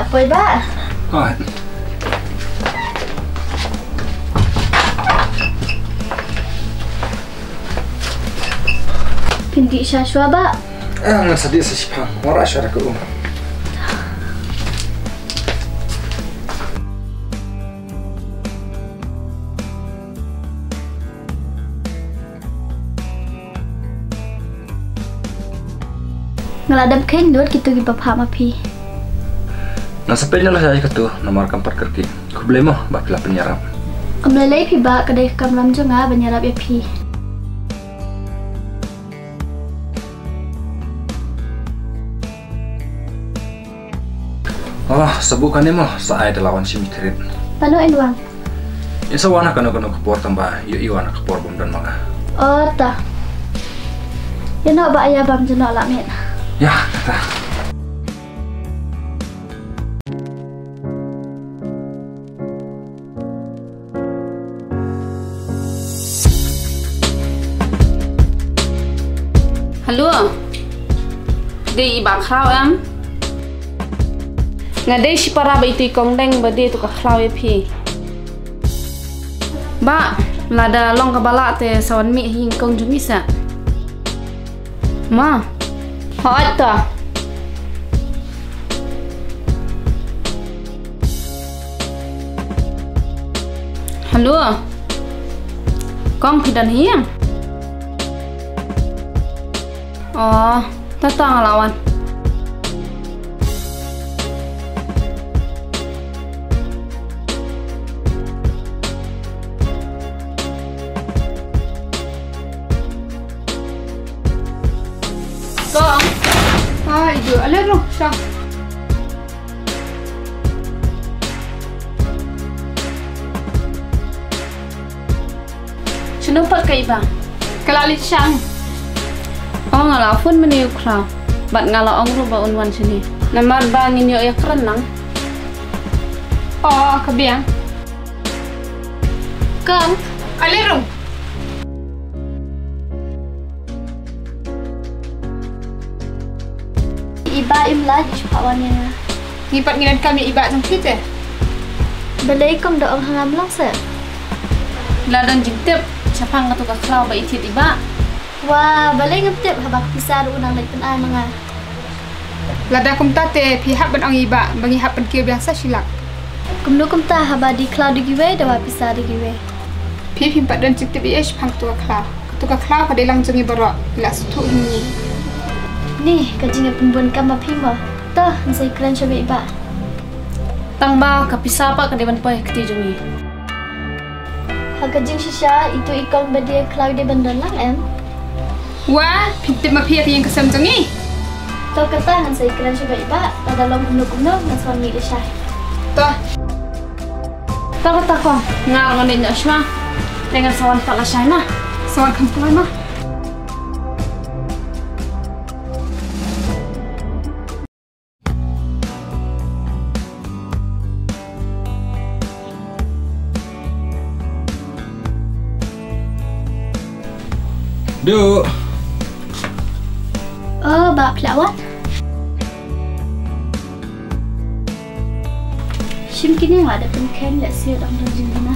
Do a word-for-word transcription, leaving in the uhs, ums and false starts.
Poi, Bah. Hooid. Phin dih sha shuwa, Bah? Ah, ngan sa dih sa shipang. Wan rah shuwa da ka um. Nga la dep kheiñ lut kito kiba phah ma phi. Nga sa peit noh la ïa kato namar kam pat kyrkieh. Khublei mo ba phi la pynïarap. Kam lei lei phi Bah, ka dei ka kamram jong nga ban ïarap ïa phi. Oh, sa buh kane mo, sa ai da la wan shim ïa ki rit. Pano in wan? In sa wan ha kano kano ka por tang ba ïoh i wan ha ka por bym don ma nga. Oh, ta. Ïa noh Bah, ïa bam jngoh la miet. Ïa, ta. Hello. Dei i Bah Khlaw em? Nga dei shipara ba ithuh i kong deng ba dei tu ka khlaw ïa phi. Bah, lada long kaba lah te sa wan mih ha ïing kong jong ngi sa. Ma. Hooid ta. Hello. Kong phi don ha ïing? Oh, ta ta nga la wan. Kong. Ai, jo, ale rung, shong. Shano pat ka i Bah? Ka la leit shang. Oh, nga la phone mynne u Khlaw. Bad nga la ong ruh ba un wan shane. Namar ba ngin ïoh ïakren lang. Oh, ka biang. Kong, ale rung. I Bah im lah ju shu phah wan ïa nga. Ngi pat ngi donkam ïa i Bah jong phi te. Balei kong da ong ha nga mlong se? La don jingtip shaphang katu ka khlaw ba i thied i Bah. Wa, balei ngam tip haba ka pisa ruh u nang leit pynai ma nga. Lada kumta te phi hap ban ong i Bah ba ngi hap pynkiew biang sa shi lak. Kumno kumta haba dei khlaw dei kiwei, dawa pisa dei kiwei. Phi phim pat don jingtip ei ei shaphang katu ka khlaw. Katu ka khlaw ka dei lang jong ngi baroh, ngi la sngewthuh hi ngi. Ni ka jingïapynbun kam ma phi mo. To, ngin sa ïakren sha bad i Bah. Tang ba ka pisa pat ka dei ban poi ha kti jong ngi. Ha ka jingshisha itu i kong ba dei khlaw i dei ban don lang em. Wa, phi tip ma phi ïa ka ïing ka sem jong ngi. To kata ngan sa ïakren sha bad i Bah, lada long kumno kumno ngan sa wan mih lashai. To. To kata kong, nga ngan leit noh shuwa. Te ngan sa wan pat lashai ma. Sa wan kham kloi ma. Duh. Oh, Bah, phi la wan. Shim kine nga da pynkheiñ lehse dang don jingduna.